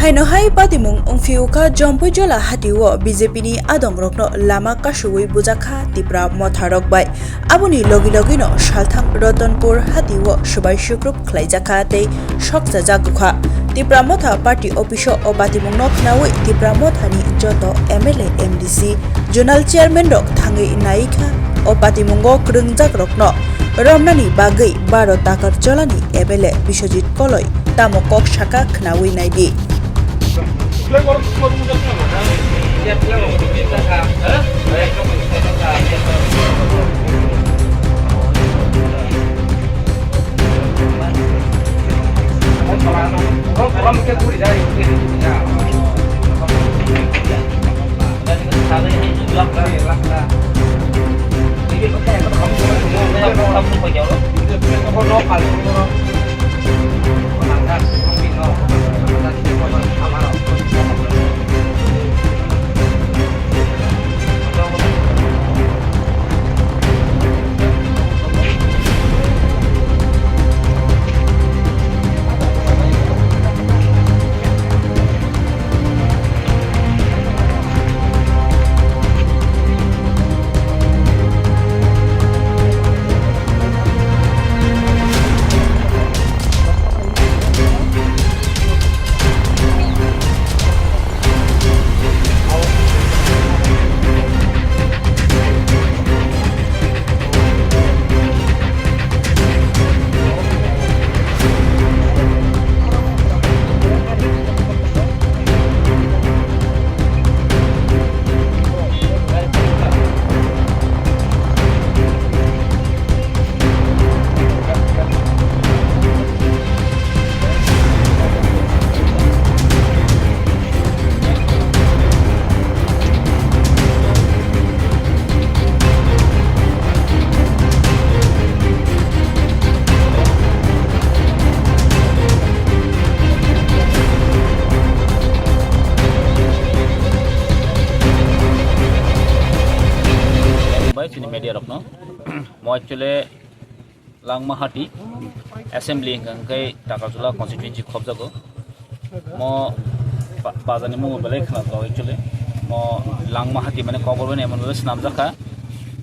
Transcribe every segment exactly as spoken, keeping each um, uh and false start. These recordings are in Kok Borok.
Haino hai patimung wngphiukha Jompuijola hatio B J P ni adongrokno lama kasuwi bujakha Tipra motharok bai. Aboni logi logino salthang Ratanpur hatio swbai sukrup khlaijakha tei sokchajak wngkha. Tipra motha party office o patimungno khnawi Tipra mothani joto M L A, M D C, zonal chairman rok thangwi naikha. O patimungo kwrwngjakrokno romnani bagwi Baro Takarjolani M L A Biswajit Koloi tamo kok saka khnawi naidi. Bai chini media rokno. Mo actually Langmahati assembly hwnkha hwnkhe Takarjala constituency khobjago. Mo ba-, bazar ni mung belai khwnajago actually. Mo Langmahati mane Kokborok ni M L A swnamjakha.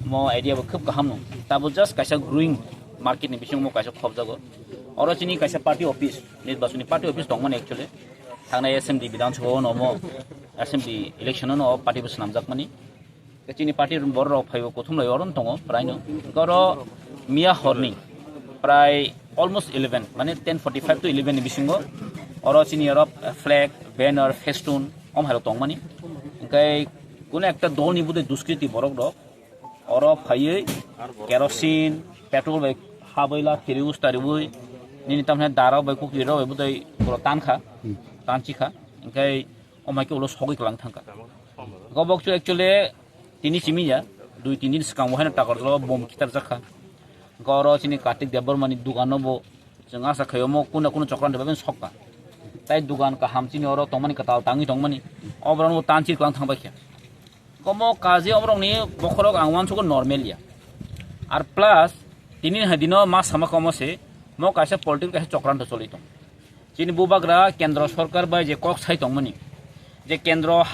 Mo idea bo khub kaham no. Tabo just kaisa growing market ni bisingo mo kaisa khobjago. Oro chini kaisa party office, nirbachoni party office tongmani actually. Thangnai assembly Bidhan Sabha o no mo assembly election o no party bo swnamjakmani. Chini party borok rok phaibo kuthum lai oron tongo praino. Oro miya horni prai almost eleven, mane ten forty-five to eleven ni bisingo oro chini oro flag, banner, festoon om hairok tongmani. Hingke kuno ekta dol ni budai duskriti borok rok oro phaiwi kerosene, petrol bai habwi la kiriwi stariwi nini tamni dara bai kukri rok bai budai boro tankha, tanchikha. Hingke omai ke ulo sogwi kwlang thangkha. Gobok chu actually tini simi ya, dui tin din swkang bo haino Takarjala o bom khitarjak kha. Hwnkhe oro chini Kartik Debbarma ni dugan no bo chwng asa khai omo kuna kuna chokran rwbaibani sokha. Tai dugan kaham chini oro tongmani kwtal tangwi tongmani. Oborok no tanchir kwlang thang bai kha. Omo kaje oborok ni bokhorok ang uansukgo normal ya. Ar plus tini hai dino ma sama komo se mo kaisa political kaisa chokran to choli tong. Chini bubagra kendro sorkar bai je kok sai tongmani, je kendro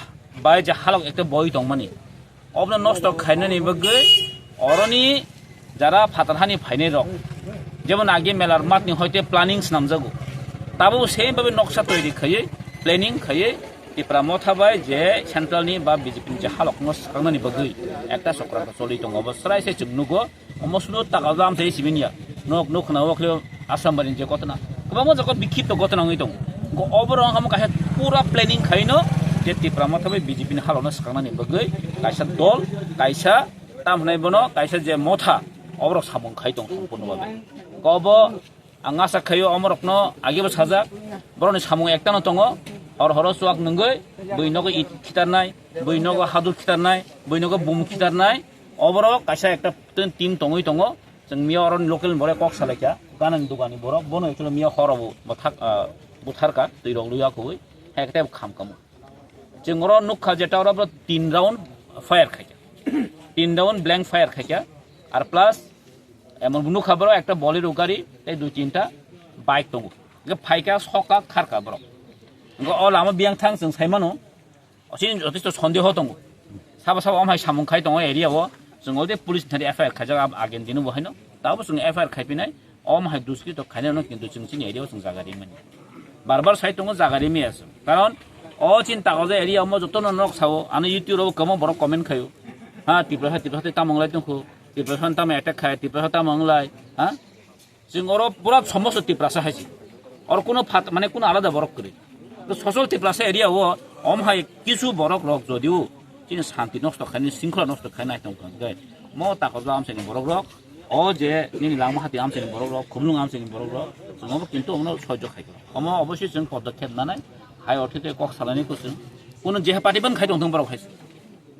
bai je halok ekta boi tongmani, obno nosto khainani bagwi oroni jara phatar hani phainai rok, jemon age melar matni hoite planning swnamjago, tabo same babe noksa toiri khaiwi, planning khaiwi Tipra motha bai je central ni ba B J P ni je halok no swkaknani bagwi ekta chokra choli tongo, bo srai se chwng nugo. Omo sudo taka jam se sibin ya. Nok nuk khna okle Assam bari je gotna. Kwbangma jaga bikhipto gotna wngwi tongo. Go oborok omo kaisa pura planning khaino je Tipra motha bai B J P ni halokno swkaknani bagwi kaisa dol, kaisa tam hwnai bono kaisa je motha oborok samung khai tong sampurno babe. Go obo ang asa khaio omorokno agebo sajak, borokni samung ektano tongo, hor horo chuak nungwi, bui nogo it khitarnai, bui nogo hadur khitarnai, bui nogo bum khitarnai, oborok kaisa ekta team tongwi tongo. Chwng miya oroni local ni borok kok salaikha, ganani dugani borok, bono actually miya horo bo bwthak, ah, butharka, twi rok lwi akugwi, hai khe tei bo kham kamo. Chwng oro nukha je ta oro tin round fire khaikha, tin round blank fire khaikha, ar plus emon bo nukha borok ekta Bolero gari tei dui tinta bike tongo, hwnkhe phaikha sokha kharkha borok. Wngkha o lama biyang thang chwng sai mano. O chini jotesto sondeho tongo. Sabo sabo amhai samung khai tongo area o. Chwng already police ni thani F I R khaijak, ab-, agen dino bo haino. Tabo chwng F I R khai pinai. O amhai duskito khainai no kintu chwng chini area o chwng jaga rimani. Bar bar sai tongo jaga rimi aswk. Karon o chini takoja area omo jotono nok sao. Ano YouTube rogo kwbangma borok comment khaio. Ha, Tiprasa, Tiprasa tei tamo wnglai tongkho. Tiprasa tamo attack khai, Tiprasa tamo wnglai. Ha? Chwng oro pura somosto Tiprasa hai se. Oro kuno phat-, mane kuno alada borok kwrwi. To sosol Tiprasa area o om hai kisu borok rok jodio chini santi nosto khaini, singkhola nosto khaini nai tong kha hwnkhe mo takojo amchaini borok rok o je nini langma hati amchaini borok rok, khumlung amchaini borok rok chwng obo kintu omono soijo khai kha. Omo obosoi chwng podokkhep nanai hai orthe kok salaini kwchwng. Kuno je party ban khai tong thung borok hai se.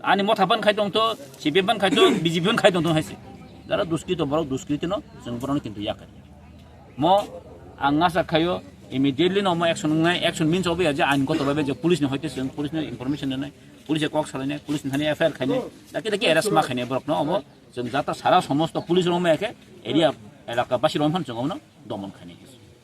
Ani motha ban khai tongtho, C P M ban khai tong, B J P ban khai tongtho hai se. Jara duskito borok duskito no, chwng borok no kintu yakai. Mo ang asa khaio, immediately no mo action wngnai, action means obo ya je ain goto bhabe je police ni hoite chwng police ni information rwnai, police kok salainai, police ni thani F I R khainai, daki daki arrest ma khainai borok no obo chwng jata sara somosto police rok ma khe area elaka basi rok phan chwng obo no domon khainai.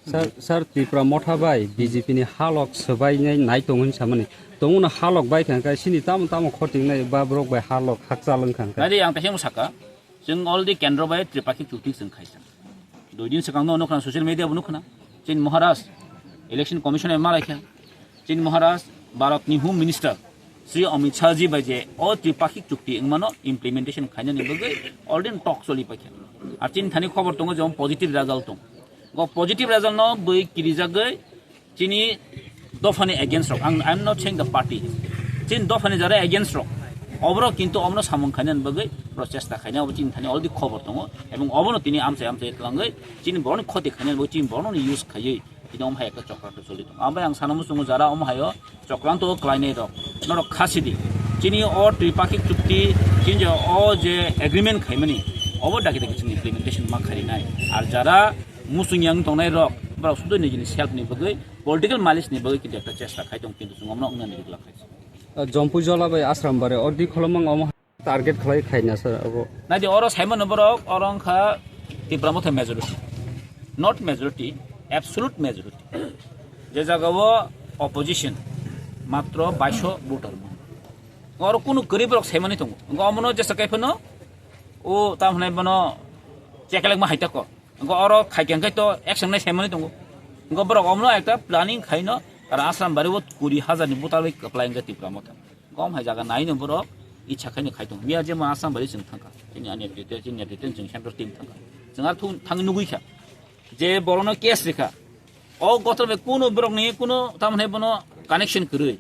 Sir, sir, Tipra Motha bai B J P ni halok swbainai nai tongo hinwi samani. Tongo no halok bai kha khe sini tamo tamo khotingnai ba borok bai halok hakchal wng kha khe. Nadi ang teheng saka, chwng already kendro bai tripakhik chukti chwng khaisa. Dui din swkang no nukha social media bo nukha. Chini Maharaj election commission bai malai kha. Chini Maharaj Bharat ni Home Minister Shri Amit Shah ji bai je o tripakhik chukti wngmano implementation khainani bagwi already talk choli paikha. Ar chini thani khobor tongo je positive result tong. Go positive result no bwi kirijagwi chini dophani against rok. Ang, I am not saying the party. Chini dophani jara against rok. Oborok kintu omono samung khainani bagwi prochesta khainai obo chini thani already khobor tongo. Ebong obono tini amchai amchai tlangwi chini boroni khoti khainani bagwi chini boroni use khaiwi tini omo hai ekta chokra choli tongo. Abo ang sana muchungo jara omo haio chokranto o klainai rok, norok khasidi. Chini o tripakhik chukti, chini je o je agreement khaimani, obo dagi dagi chini implementation ma kharinai. Ar jara muchung yang tongnai rok, borok sudu nijini self ni bagwi, political malice ni bagwi kintu ekta chesta khai tong, kintu chwng omono wngna nigwlak khai. Jompu jola bai Asram bare o di kholomang omo. Target khlai khaina sir abo. Naidi oro saimano borok, oro wngkha Tipra Motha majority, not majority, absolute majority. Je jagao opposition matro baiso voter mo. Oro kunu kwrwi borok saimani tongo. Wngkha omono jesa kaiphano o tam hwnai bono chekelek ma haitako. Wngkha oro khaikhe to action nai saimani tongo. Wngkha borok omono ekta planning khaino, karon Asram bari o kuri hajar ni voter bai kwplai wngkha Tipra Motha. Gom hai jaga nai no borok icha khaino khai tongo. Miya je ma Assam bai chwng thangkha. Chini ani netrite, chini netrite chwng central team thangkha. Chwng ar thung-, thangwi nugwi kha. Je borokno case rikha. O gotor bai kuno borokni kuno tamoni bono connection kwrwi.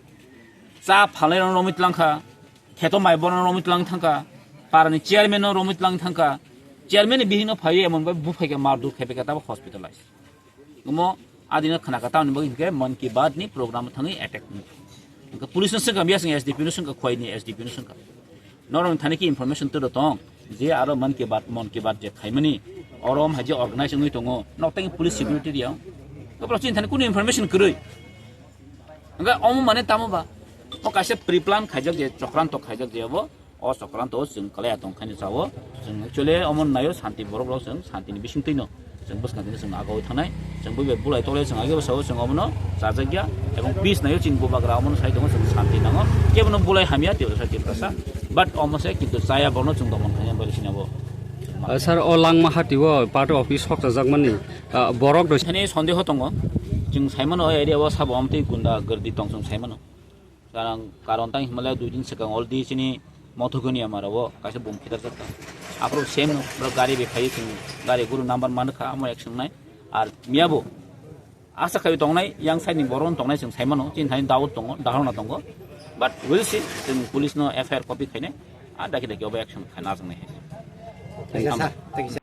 Cha phalai rok romwi tlang kha. Kheto mai bono romwi tlang thangkha. Parani chairman no romwi tlang thangkha. Chairman ni bihik no phaiwi emon bai buphai kha mardur khai bai kha tabo hospitalize. Omo adino khna kha tamni bagwi hinkhe Mann Ki Baat ni program thangwi attack wngkha. Hinkhe police no swngkha, biya swngkha S D P no swngkha, khwai ni S D P no swngkha. Norok thani ki information turo tong je aro Mann Ki Baat, Mann Ki Baat je khaimani oro om hai je organize wngwi tongo, nok tang police security riya. Gobra chini thani kunu information kwrwi. Hinkhe omo mane tamo ba? O kaisa pre-plan khaijak je, chokranto khaijak je abo. O chokranto o chwng kalaiya tong khaini chao. Chwng actually omo naio santi borok rok chwng santi ni bising twi no chwng bwskang twi chwng agawi thanai. Chwng bui bai bulai tolai chwng age bwsao chwng omono chajakya ebong peace naio chini bubagra omono sai tongo chwng santi nango. Kebono bulai hamya tei sa tei sa. But omo se kintu chaya borno chwng domon khaini bai sini abo. Ah, sir, o Langma Hati o party office sok chajakmani, ah, borok rok. Thani sondeho tongo. Chwng saimano o area o sabo amtwi gunda gardi tong chwng saimano. Karon, karon tang himlai dui din swkang already chini Mothuguni amaro o kaisa bom khitar jak ta. Aphuru same no, bro gari bai phai chwng gari guru number man kha, amo action nai. Ar miyabo asa khai tongnai, yang side ni boron tongnai chwng saimano, chini thani doubt tongo, dharon tongo. But we'll see, chwng police no F I R copy khainai, a daki daki obo action khaina chwng nai. Thank you, sir. Thank you, sir.